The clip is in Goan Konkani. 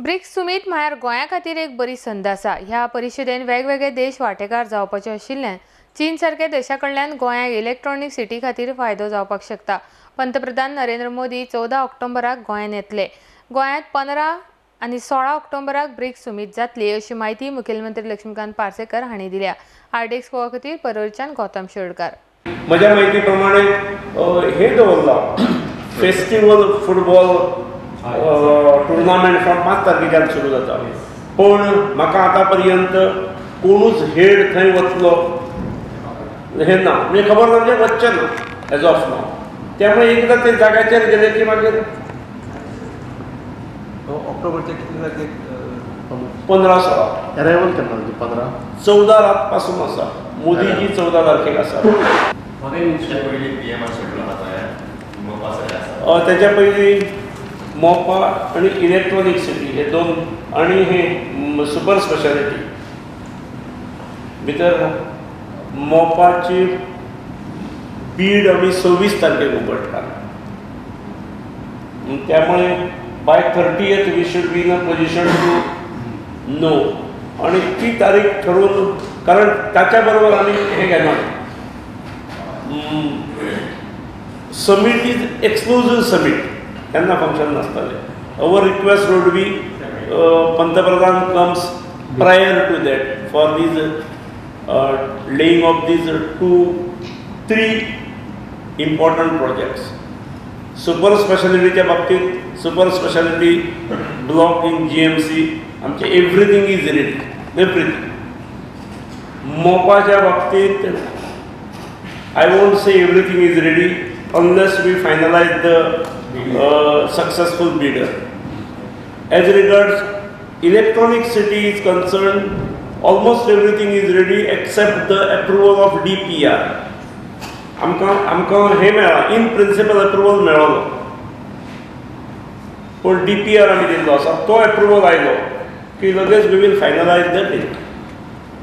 ब्रिक्स सुमीत म्हळ्यार गोंया खातीर एक बरी संद आसा. ह्या परिशदेन वेगवेगळे देश वांटेकार जावपाचे आशिल्ल्यान चीन सारक्या देशा कडल्यान गोंयाक इलेक्ट्रॉनिक सिटी खातीर फायदो जावपाक शकता. पंतप्रधान नरेंद्र मोदी 14 ऑक्टोबराक गोंयांत येतले. गोंयांत 15 आनी 16 ऑक्टोबराक ब्रिक्स सुमीत जातली अशी म्हायती मुखेलमंत्री लक्ष्मीकांत पार्सेकर हांणी दिल्या. आरडीएक्स गोवा खातीर परवरीच्यान गौतम शिरोडकार. म्हज्या म्हायती प्रमाणे हे दवरला फेस्टिवल फुटबॉल टुर्नामेंट फ्रॉम 5 तारखेच्यान सुरू जाता, पूण म्हाका आतां पर्यंत कोणूच हेड थंय वतलो हे ना, म्हणजे खबर ना, म्हणजे वचचें ना एज ऑफ नाव. त्यामुळे एकदां ते जाग्याचेर गेले की मागीर ऑक्टोबरच्या कितले तारखेक 15-16 अरायवल केन्ना 15 14 रात पासून आसा. मोदीजी 14 तारखेक आसा. त्याच्या पयलीं मोपा आनी इलेक्ट्रॉनीक सिटी हे दोन आनी हे सुपर स्पेशालिटी भितर मोपाची बीड आमी 26 तारखेक उगडटा. त्यामुळे by 30th we should be in a position to know. आनी ती तारीख ठरोवन, कारण ताच्या बरोबर आमी हें घेना. समीट is exclusive summit, केन्ना function नासतालें. Our request would be पंतप्रधान comes prior to that for these laying of these 2-3 important projects. Super स्पेशालिटीच्या बाबतीत super speciality block in GMC आमचे एवरीथींग is ready, everything. मोपाच्या बाबतीत I won't say everything is ready unless we finalize the successful bidder. As regards Electronic City is concerned, almost everything is ready except the approval of DPR. आमकां हें मेळ्ळां, इन प्रिंसिपल अप्रुवल मेळ्ळो, पूण DPR आमी दिल्लो आसा, तो अप्रुवल आयलो की लगेच we will finalize the deal.